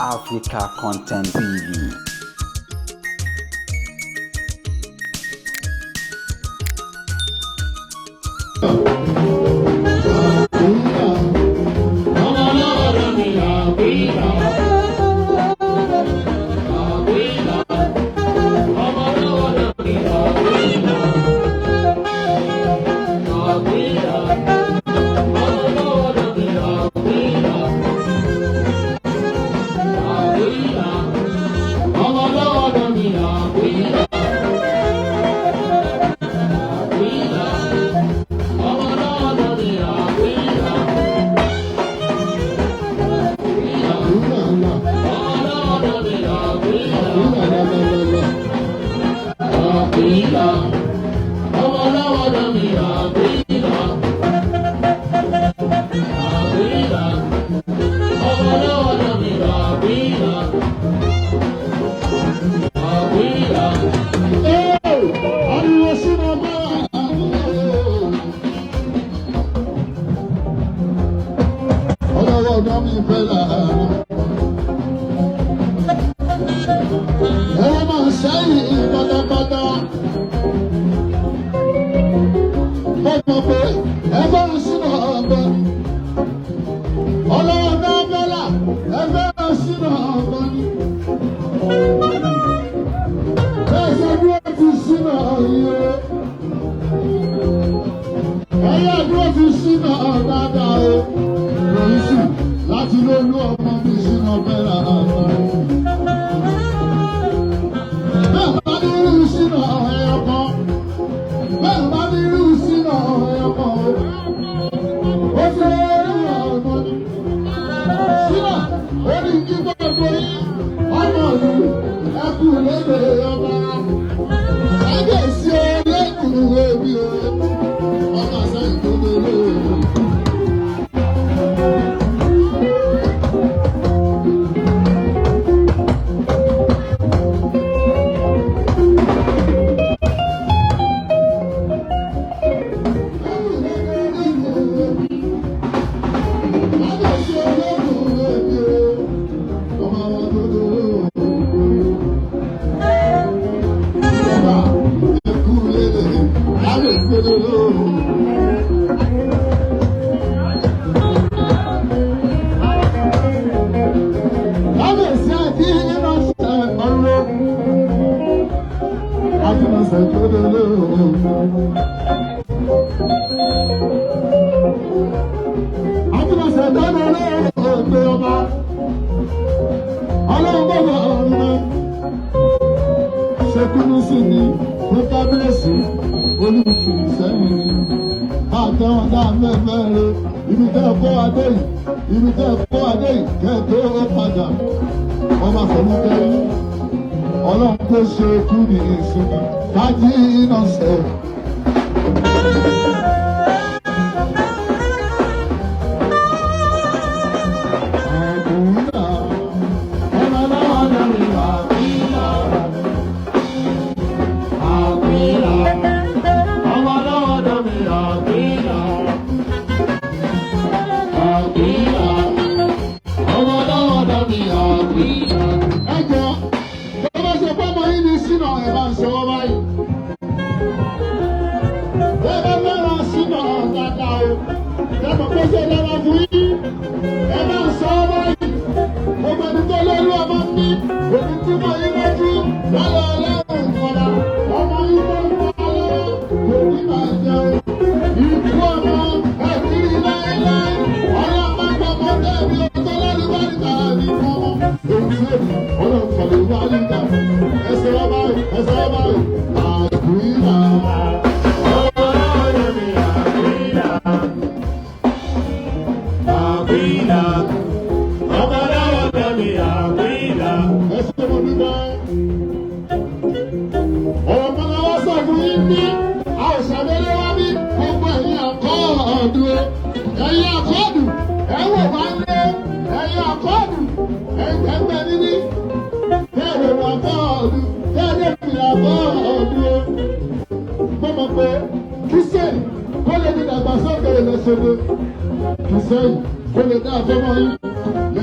Africa Content TV.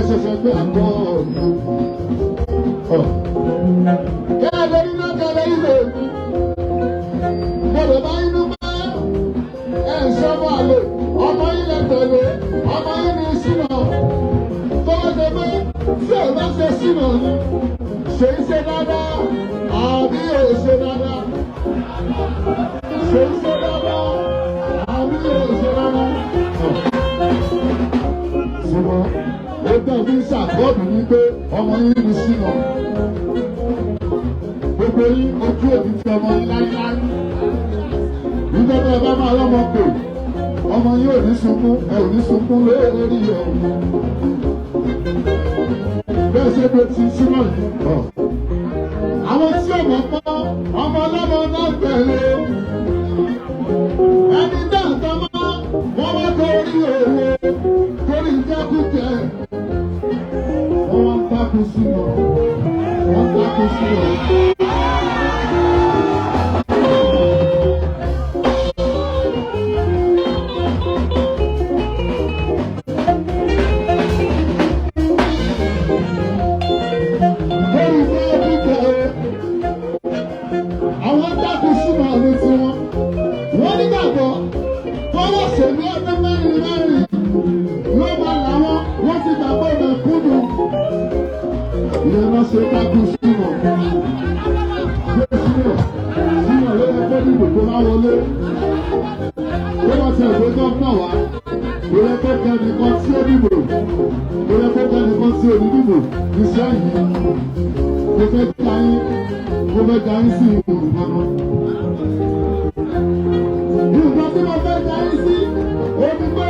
Ṣẹ̀ṣẹ̀ gbé àgọ́ ọ̀dọ́. Kẹ́lẹ́ nínú kẹ́lẹ́ ilé mi. Gbọ́dọ̀ bá inú bá ẹ̀ ń sọ́mọ́ àlè. Ọmọ yín lẹ tẹ̀lé. Ọmọ yín ní sínú. Tó bá ṣe pé tí ò bá ṣe sínú ni. Ṣé ń ṣe dáadáa? Àbí ò ṣe dáadáa? Ṣé ń ṣe dáadáa? Àbí ò ṣe dáadáa? Ṣùgbọ́n ó dàbí ṣàkóòdù ní pé ọmọ yín ní sínú. Gbogbo yín ojú òbí ti ọmọ yín láíláí. Nígbà tí ẹ bá máa lọ́mọ pè, ọmọ yín ò ní sunkún, ẹ ò ní sunkún lórí ọmọ. Bẹ́ẹ̀ ṣe pé ti sínú yìí. Àwọn tí ọmọ pọ́n, ọmọ ọlọ́mọ náà tẹ̀lé. Ẹni dáńtọ́ mọ́, wọ́n wá torí owó, torí jẹ́kújẹ. Wọ́n wá ń takú sínú, wọ́n ń takú sínú. Torí jẹ́kújẹ o. Àwọn dákú sínú àmì tiwọn. Wọ́n nígbàgbọ́ fọwọ́ ṣèlú ọdún mẹ́rin mẹ́rin ló máa làwọn wọ́n ti gbàgbọ́ mẹ̀kúnnù. Ìyẹn náà ṣe dákú sínú. Ṣé sínú? Sínú ló yẹ kó dìbò tó bá wọlé. Ó wọ́n ti ẹ̀gbẹ́ gọ́fúnà wá. Kò yẹ kó kẹ́nìkan tí ó dìbò. Kò yẹ kó kẹ́nìkan tí ò ní dìbò. Iṣẹ́ yìí mo fẹ́ dá yín, mo fẹ́ dá yín sí ìwòrán náà. Nǹkan tí mo fẹ́ darí sí omi pé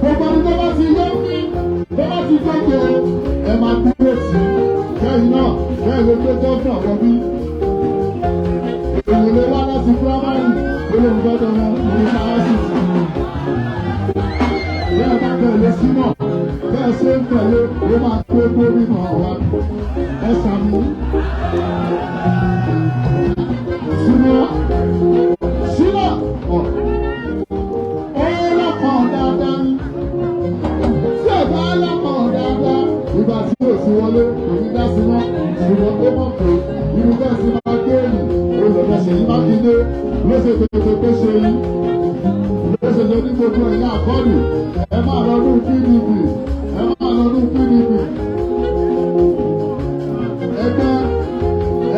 gbogbo ẹni tó bá ti yọ mí tó bá ti jókòó ẹ máa dúró sí i kẹ́yìn náà kẹ́yìn ló gbé gọ́fúnà wọ bí. Èyí lè wá láti pírámárì olóhùn gbọ́dọ̀ wọn ní sáyẹ́sì. Bẹ́ẹ̀ bá tẹ̀lé sí náà bẹ́ẹ̀ ṣe ń tẹ̀lé ó máa tó gómìnà wa ẹ sàmú. Sínú sílẹ̀ ọ̀ ọlọ́kàn dáadáa ni tí ò bá lọ́kàn dáadáa ìgbà tí ò sí wọlé kò ní dá sí mọ́, ṣùgbọ́n ó mọ̀ pé irú bẹ́ẹ̀ sì máa géèrè olùdó Ṣèyí Mákindé ló ṣe tètè pé ṣe yí ló ṣe ṣe ní gbogbo ẹ̀yà àkọ́lù ẹ máa lọ ní PDP, ẹ máa lọ ní PDP, ẹgbẹ́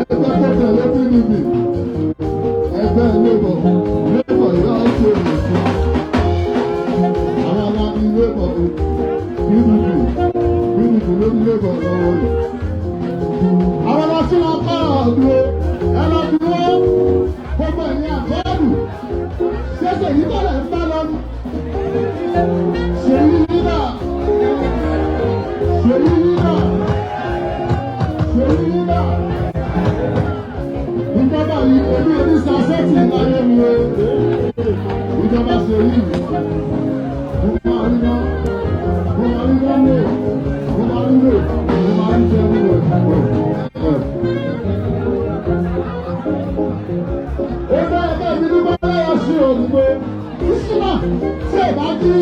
ẹgbẹ́ tó tẹ̀lé PDP, ẹgbẹ́ Labour. Labour yóò ṣe ìrìnsì àwọn aláàbí Labour o. PDP, PDP ló ní Labour lọ́wọ́ rẹ̀. Àwọn ọmọ tí wọn kọ́ ọ̀dùn ẹ lọ dúró gbogbo ẹ̀yìn àkọọ́lù ṣẹ̀ṣẹ̀ yìí bọ̀lẹ̀ ń bá lọ ní. Ṣèyí yíyá, Ṣèyí yíyá, Ṣèyí yíyá, ìjọba yìí èmi ò ní sàṣẹ́tì láyé mi o. Ìjọba ṣe yìí mo máa rí ná, mo máa rí ná lò, mo máa rí lò, mo máa rí jẹ lò. Ó bá ẹgbẹ́ mi ní bọ́lá sí òdìbò ìṣúná tí ò bá kí